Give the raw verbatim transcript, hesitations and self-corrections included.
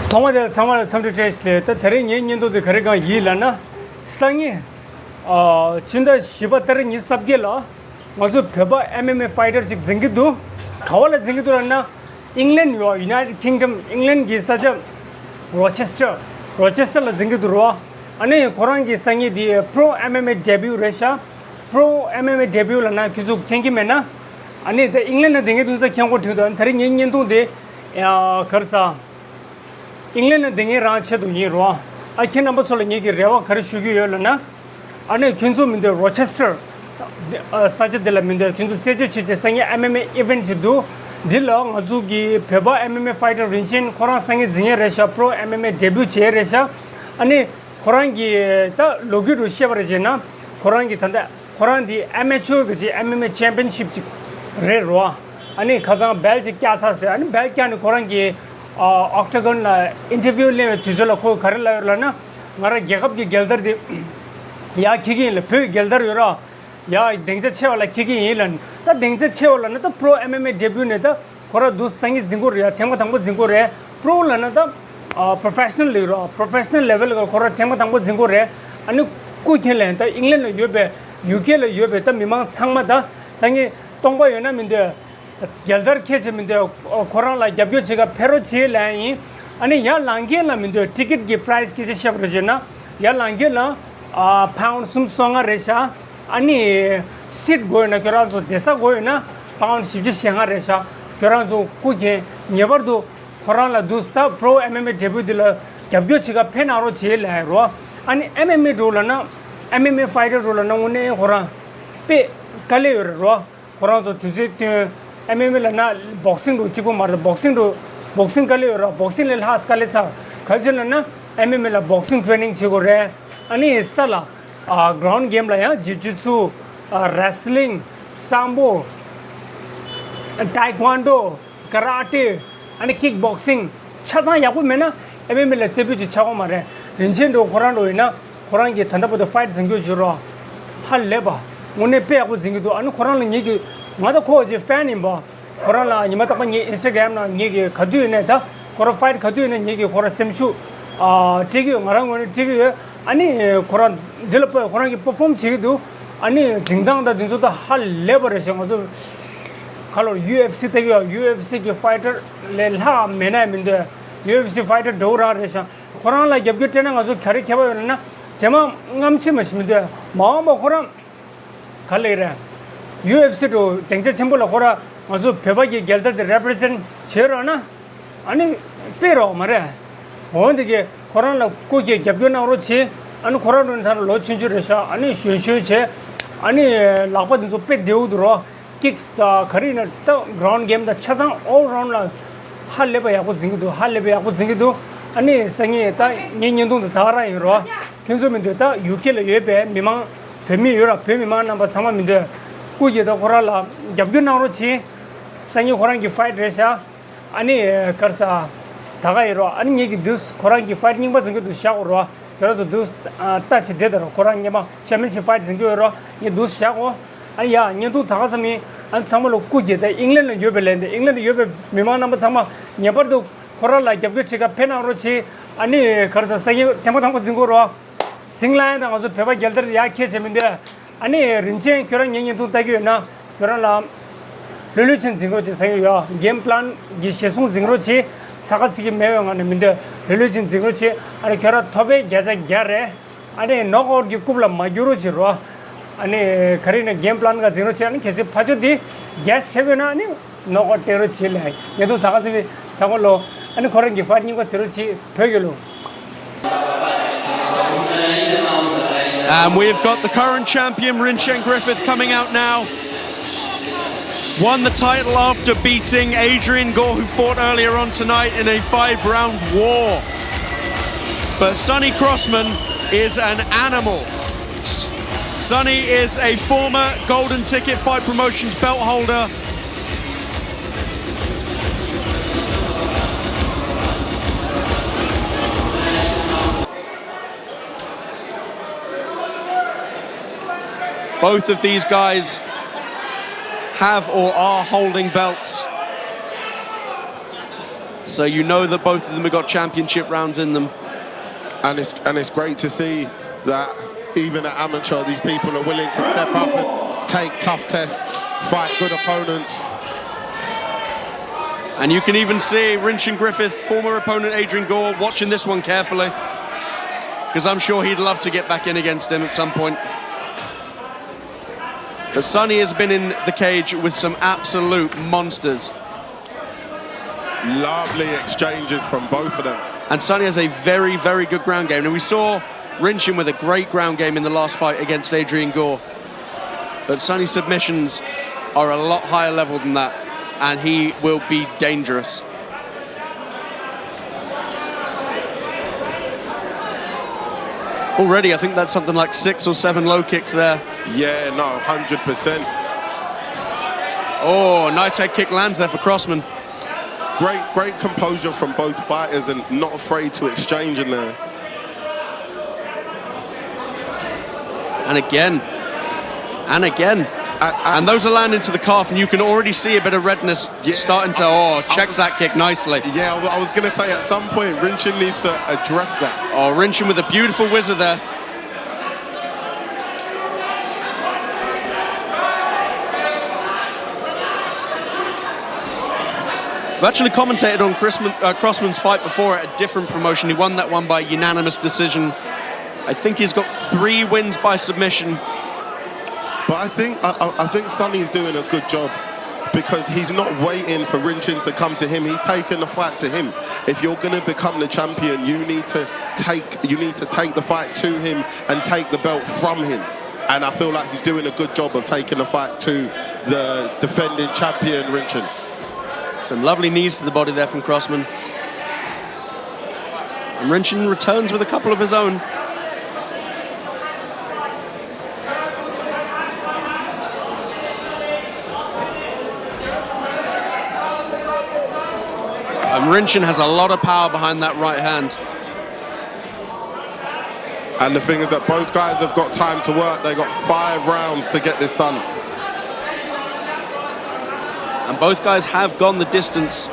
ཐོག་མ་དེ་ཚང་མ་ལ་འཚམས་འདྲི་བཀྲ་ཤིས་བདེ་ལེགས། ད་དེ་རིང་ངའི་བརྙན་ཐུང་དེ་ག་རེ་གང་ཡིན་ལབ་ན། སང་ཉིན། ཨ། སྤྱི་ཟླ་བཞི་པ་ཏ་རིག་ཉི་ཤུ་རྩ་བརྒྱད་ལ། ང་ཚོ་བོད་པ་ཨེམ་ཨེམ་ཨེ་ཕའི་ཊར་ཅིག་འཛིན་གྱི་འདུག་ག་བ་ལ་འཛིན་གྱི་འདུག་ལབ་ན། ཨིང་ལན་ཡོད། United Kingdom། ཨིང་ལན་གྱི་ས་ཆ། རོ་ཆེ་སི་ཊར། རོ་ཆེ་སི་ཊར་ལ་འཛིན་གྱི་འདུག་རོ། ཨ་ནི་ཁོ་རང་གི་སང་ཉིན་དེ་པྲོ་ཨེམ་ཨེམ་ཨེ་ཌེ་བིའུ་རེད་ཤག་པྲོ་ཨེམ་ཨེམ་ཨེ་ཌེ་བིའུ་ལབ་ན་ཁྱོད་ཚོ་མཁྱེན་གྱི་མེད་ན། ཨ་ནི་ད་ཨིང་ལན་ལ་བསྡད་མཁན་དེ་ཚོ་མཁྱེན་གྱི་ཡོད་རེད་དོ། ཨ་ནི་ད་རིང་ངའི་བརྙན་ཐུང་དེ། ཨ། ག་རེ་ཟ། ཨིང་ལན་ལ་བསྡད་མཁན་རང་ཆེད་དུ་ཡིན་རོ། ཨ། ཁྱེད་རྣམ་པ་ཚོ་ལ་ངེད་ཀྱི་རེ་བ་ག་རེ་ཞུ་གི་ཡོད་ལབ་ན། ཨ་ནི་ཁྱོད་ཚོ་མི་འདོད་རོ་ཆེ་སི་ཊར། ཨ། ས་ཆ་དེ་ལ་མི་འདོད་ཁྱོད་ཚོ་རྩད་གཅོད་བྱེད་བྱེད་སང་ཉིན་ཨེམ་ཨེམ་ཨེ་ཨི་ཝེན་ཊི་ཅིག་འདུག་འདི་ལ་ང་ཚོ་གི་བོད་པ་ཨེམ་ཨེམ་ཨེ་ཕའི་ཊར་རིན་ཆེན་ཁོ་རང་སང་ཉིན་འཛིན་ཡས་རེད་ཤག་པྲོ་ཨེམ་ཨེམ་ཨེ་ཌེ་བིའུ་བྱས་རེད་ཤག་ཨ་ནི་ཁོ་རང་གི་ད་ལོ་རྒྱུས་རུ་བཤད་པ་རེད་བྱས་ན། ཁོ་རང་གི་ད་ལྟ། ཁོ་རང་འདི་ཨེ་མེ་ཅོར་གི་ཅིག་ཨེམ་ཨེམ་ཨེ་ཅེམ་པི་ཡན་ཤིབ་ཅིག་རེད་རོ། ཨ་ནི་ཁ་སང་བེལ་ཅིག་བཀྱགས་ཚར་ཟེར། ཨ་ནི་བེལ་བཀྱགས་ནས་ཁོ་རང་གི་ཨ་ཨོག་ཊ་གོན་ལ་ཨིན་ཊར་བིའུ་གླེང་བའི་དུས་ཚོད་ལ་ཁོས་ག་རེ་ལབ་ཡོད་ལབ་ན། ང་རང་རྒྱལ་ཁབ་ཀྱི་རྒྱལ་དར་འདི་ཡར་འཁྱེར་གྱི་ཡིན་ལ། བོད་ཀྱི་རྒྱལ་དར་ཡོད་ར། ཡར་སྡིངས་ཆ་ཆེ་བ་ལ་འཁྱེར་གྱི་ཡིན་ལབ། ད་སྡིངས་ཆ་ཆེ་བ་ལབ་ན་ད་པྲོ་ཨེམ་ཨེམ་ཨེ་ཌེ་བིའུ་ནས་ད། ཁོ་ར་འདུག་སང་ཉིན་འཛིན་གྱི་རེད་ཡ། ཐེངས་མ་དང་པོ་འཛིན་གྱི་རེད། པྲོ་ལབ་ན་ད་ཨ་པྲོ་ཕེ་ཤ་ནལ་ལེ་ཝལ་ར། པྲོ་ཕེ་ཤ་ནལ་ལེ་ཝལ་ལ་ཁོ་ར་ཐེངས་མ་དང་པོ་འཛིན་གྱི་རེད། ཨ་ནི་སྐུ་མཁྱེན་ལན་ད་ཨིང་ལན་ལ་ཡོད་པའི་ཡུ་ཀེ་ལ་ཡོད་པའི་ད་མི་མང་ཚང་མ་ད་སང་ཉིན་སྟོང་པ་ཡོད་ན་མི་འདོད། རྒྱལ་དར་འཁྱེར་བྱས་མི་འདོད། ཁོ་རང་ལ་རྒྱབ་སྐྱོར་བྱེད་ག་ཕེབས་རོགས་བྱེད་ལབ་ཡིན། ཨ་ནི་ཡར་ལངས་མཁན་ལ་མི་འདོད། ཊི་ཀེ་ཊི་གི་པ་རའི་སི་སྐད་ཆ་བཤད་པ་རེད་བྱས་ན། ཡར་ལངས་མཁན་ལ་ཨ་པའུན་སུམ་སོ་ལྔ་རེད་ཤག་ཨ་ནི་སིཊ་དགོས་ཡོད་ན། ཁྱོད་རང་ཚོ་བསྡད་ས་དགོས་ཡོད་ན་པའུན་བཞི་བཅུ་ཞེ་ལྔ་རེད་ཤག་ཁྱོད་རང་ཚོ་སྐུ་མཁྱེན། ངེས་པར་དུ་ཁོ་རང་ལ་འདུག་ད་པྲོ་ཨེམ་ཨེམ་ཨེ་ཌེ་བིའུ་འདི་ལ་རྒྱབ་སྐྱོར་བྱེད་ག་ཕེབས་གནང་རོགས་བྱེད་ལབ་ཡ་རོ། ཨ་ནི་ཨེམ་ཨེམ་ཨེ་འགྲོ་ལབ་ན་ཨེམ་ཨེམ་ཨེ་ཕའི་ཊར་འགྲོ་ལབ་ན་དངོས་གནས་ཁོ་རང་དཔེ་དཀའ་ལས་ཡོད་རེད་རོ། ཁོ་རང་ཚོ་དུས་ཚོད་བཏོན། ཨེམ་ཨེམ་ཨེ་ལབ་ན་བོག་སིང་འགྲོ་གཅིག་པོ་མ་རེད། བོག་སིང་འགྲོ་བོག་སིང་དཀའ་ལས་ཡོད་ར། བོག་སིང་ལས་ལྷག་དཀའ་ལས་ཚ། ག་རེ་བྱས་ལབ་ན་ཨེམ་ཨེམ་ཨེ་ལ་བོག་སིང་ཊི་རེ་ནིང་བྱེད་དགོས་རེད། ཨ་ནི་ས་ལ། ཨ་གྷི་རའུན་ཌི་གེམ་ལ་ཡང་ཇིའུ་ཇིའུ་ཚུ། ཨ་རེ་སི་ལིང་། སམ་བྷོ། ཏའེ་ཀོན་ཌོ། ཀ་ར་ཏེ། ཨ་ནི་ཀིག་བོག་སིང་། ཆ་ཚང་ཡག་པོ་མེད་ན་ཨེམ་ཨེམ་ཨེ་ལ་རྩེ་ཕུད་ཅིག་ཆགས་ཀྱི་མ་རེད། རིན་ཆེན་འགྲོ་ཁོ་རང་འགྲོ་ཡིན་ན་ཁོ་རང་གིས་ད་ལྟ་བར་དུ་ཕའིཊ་འཛིན་གྱི་ཡོད་ཅིག་རོ། ཧ་ལས་པ། དངོས་གནས་དཔེ་ཡག་པོ་འཛིན་གྱི་འདུག་ཨ་ནི་ཁོ་རང་ལ་ངེད་ཀྱིས། ང་ད་ཁོ་ཅིག་ཕེན་ཡིན་པ། ཁོ་རང་ལ་ཉི་མ་རྟག་པར་ངའི་ཨིན་སི་ཊ་གྷི་རམ་ནང་ངེད་ཀྱིས་ག་དུས་ཡིན་ནའི་ད་ཁོ་རང་ཕའིཊ་ག་དུས་ཡིན་ནའི་ངེད་ཀྱིས་ཁོ་རང་སེམས་ཤུགས་ཨ་སྤྲད་ཀྱི་ཡོད། ང་རང་ངོས་ནས་སྤྲད་ཀྱི་ཡོད། ཨ་ནི་ཁོ་རང་འདི་ལ་དཔེ་ཁོ་རང་གིས་པར་ཕོམ་བྱེད་ཀྱི་འདུག་ཨ་ནི་འཛིན་སྟངས་དང་འདི་ཚོ་ད་ཧ་ལས་པ་རེད་ཤག་ང་ཚོ་ཁ་ལོར་ཡུ་ཨེཕ་སི་ལྟ་གི་ཡོད། ཡུ་ཨེཕ་སི་གི་ཕའི་ཊར་ལས་ལྷག་མེད་ན་མི་འདོད། ཡུ་ཨེཕ་སི་ཕའི་ཊར་འདྲ་བོ་རང་རེད་ཤག་ཁོ་རང་ལ་རྒྱབ་སྐྱོར་སྤྲད་ན་ང་ཚོ་ག་རེ་ཁྱད་པར་ཡོད་ལབ་ན། རྗེས་མ་རྔམ་ཆེ་མ་ཞིག་མི་འདོད། མ་འོངས་པ་ཁོ་རང་ག་ལེ་རེད། ཡུ་ཨེཕ་སི་འགྲོ་སྡིངས་ཆ་ཆེན་པོ་ལ་ཁོ་རང་ང་ཚོ་བོད་པ་གི་རྒྱལ་དར་དེ་རེ་པི་རི་ཛེན་ཊི་བྱེད་རོགས་ན། ཨ་ནི་དཔེ་རོགས་མ་རེད། འོན་ཏེ་གི་ཁོ་རང་ལ་སྐུ་མཁྱེན་རྒྱབ་སྐྱོར་གནང་རོགས་བྱེད། ཨ་ནི་ཁོ་རང་འགྲོ་ནས་ད་ལོ་ཆུང་ཆུང་རེད་ཤག་ཨ་ནི་གཞོན་གཞོན་བྱས། ཨ་ནི་ལག་པ་འདི་ཚོ་དཔེ་བདེ་བོ་འདུག་རོ། ཀིག་ས་ག་རེ་ཡིན་ན་ད་གྷི་རའུན་ཌི་གེམ་དང་ཆ་ཚང་ཨོལ་རའུན་ཌི་ལ་ཧ་ལས་པ་ཡག་པོ་འཛིན་གྱི་འདུག་ཧ་ལས་པ་ཡག་པོ་འཛིན་གྱི་འདུག་ཨ་ནི་སང་ཉིན་ད་ངའི་བརྙན་ཐུང་དེ་ད་ག་རང་ཡིན་རོ། ཁྱོད་ཚོ་མི་འདོད་ད་ཡུ་ཀེ་ལ་ཡོད་པའི་མི་མང་བོད་མི་ཡོད་ར། བོད་མི་མང་རྣམ་པ་ཚང་མ་མི་འདོད། སྐུ་མཁྱེན་ད་ཁོ་རང་ལ་རྒྱབ་སྐྱོར་གནང་རོགས་བྱེད། སང་ཉིན་ཁོ་རང་གི་ཕའིཊ་རེད་ཤག་ཨ་ནི་ག་རེ་ཟ། ད་ག་ཡིན་རོ། ཨ་ནི་ངེད་ཀྱི་འདུག་ཁོ་རང་གི་ཕའིཊ་རྙིང་པ་འཛིན་གྱི་འདུག་བཞག་གོ་རོ། ཁྱོད་རང་ཚོ་འདུག་ལྟ་བྱེད་བསྡད་ད་རོ། ཁོ་རང་སྔོན་མ་ཆེམ་པི་ཡན་ཤིབ་ཕའིཊ་འཛིན་གྱི་ཡོད་རོ། ངས་འདུག་བཞག་གོ་ཨ་ནི་ཡ་བརྙན་ཐུང་ད་ག་ཙམ་ཡིན། ཨ་ནི་ཚང་མ་ལ་སྐུ་མཁྱེན། ད་ཨིང་ལན་ལ་ཡོད་པའི་ལན་དེ། ཨིང་ལན་ལ་ཡོད་པའི་མི་མང་རྣམ་པ་ཚང་མ་ངེས་པར་དུ་ཁོ་རང་ལ་རྒྱབ་སྐྱོར་བྱེད་ག་ཕེབས་གནང་རོགས་བྱེད། ཨ་ནི་ག་རེ་ཟ། སང་ཉིན་ཐེངས་མ་དང་པོ་འཛིན་གོ་རོ། ཟིང་ལ་ཡང་དང་ང་ཚོ་བོད་པ་རྒྱལ་དར་ཡར་འཁྱེར་བྱས་མི་འདོད། ཨ་ནི་རིན་ཆེན་ཁྱོད་རང་ངའི་བརྙན་ཐུང་ལྟ་གི་ཡོད་ན་ཁྱོད་རང་ལ་ལྷོད་ལྷོད་ཅིག་འཛིང་རོགས་བྱེད་ཟེར་གྱི་ཡོད། གེམ་པི་ལན་གྱི་གཞིར་བཟུང་འཛིང་རོགས་བྱེད། ཚ་ཁ་ཚིག་གི་མེད་པའི་ངང་ནས་མི་འདོད། ལྷོད་ལྷོད་ཅིག་འཛིང་རོགས་བྱེད། ཨ་ནི་ཁྱོད་རང་ཐོབ་པའི་བརྒྱ་ཆ་བརྒྱ་རེད། ཨ་ནི་ནོག་ཨའུཊ་གི་རྐུབ་ལ་མ་རྒྱུག་རོགས་བྱེད་རོ། ཨ་ནི་ག་རེ་ཡིན་ན་གེམ་པི་ལན་ག་འཛིང་རོགས་བྱེད། ཨ་ནི་གལ་སྲིད་ཕར་ཕྱོགས་འདི་རྒྱལ་ཆེ་བས་ན་ཨ་ནི་ནོག་ཨའུཊ་སྟེར་རོགས་བྱེད་ལབ། ངས་ཐུག་ད་ག་ཟེར་བའི་ཚ་བོ་ལོ། ཨ་ནི་ཁོ་རང་གི་ཕའིཊ་རྙིང་པ་ཟེར་རོགས་བྱེད། བོད་ཀྱི་ལོ། And we've got the current champion, Rinchen Griffith, coming out now. Won the title after beating Adrian Gore, who fought earlier on tonight in a five round war. But Sonny Crossman is an animal. Sonny is a former Golden Ticket Fight Promotions belt holder. Both of these guys have or are holding belts. So you know that both of them have got championship rounds in them. And it's and it's great to see that even at amateur, these people are willing to step up and take tough tests, fight good opponents. And you can even see Rinchen Griffith, former opponent Adrian Gore, watching this one carefully. Because I'm sure he'd love to get back in against him at some point. But Sonny has been in the cage with some absolute monsters. Lovely exchanges from both of them. And Sonny has a very, very good ground game. And we saw Rinchen with a great ground game in the last fight against Adrian Gore. But Sonny's submissions are a lot higher level than that, and he will be dangerous. Already, I think that's something like six or seven low kicks there. Yeah, no, hundred percent. Oh, nice head kick lands there for Crossman. Great, great composure from both fighters and not afraid to exchange in there. And again. And again. I, I, And those are landing to the calf, and you can already see a bit of redness Yeah. starting to. Oh, checks that kick nicely. yeah, I was going to say at some point, Rinchen needs to address that. Oh, Rinchen with a beautiful whizzer there. I've actually commentated on Chrisman, uh, Crossman's fight before at a different promotion. He won that one by unanimous decision. I think he's got three wins by submission. But I think I, I- I think Sonny's doing a good job because he's not waiting for Rinchen to come to him. He's taking the fight to him. If you're going to become the champion, you need to take you need to take the fight to him and take the belt from him. And I feel like he's doing a good job of taking the fight to the defending champion Rinchen. Some lovely knees to the body there from Crossman. And Rinchen returns with a couple of his own. And Rinchen has a lot of power behind that right hand. And the thing is that both guys have got time to work. They got five rounds to get this done. And both guys have gone the distance.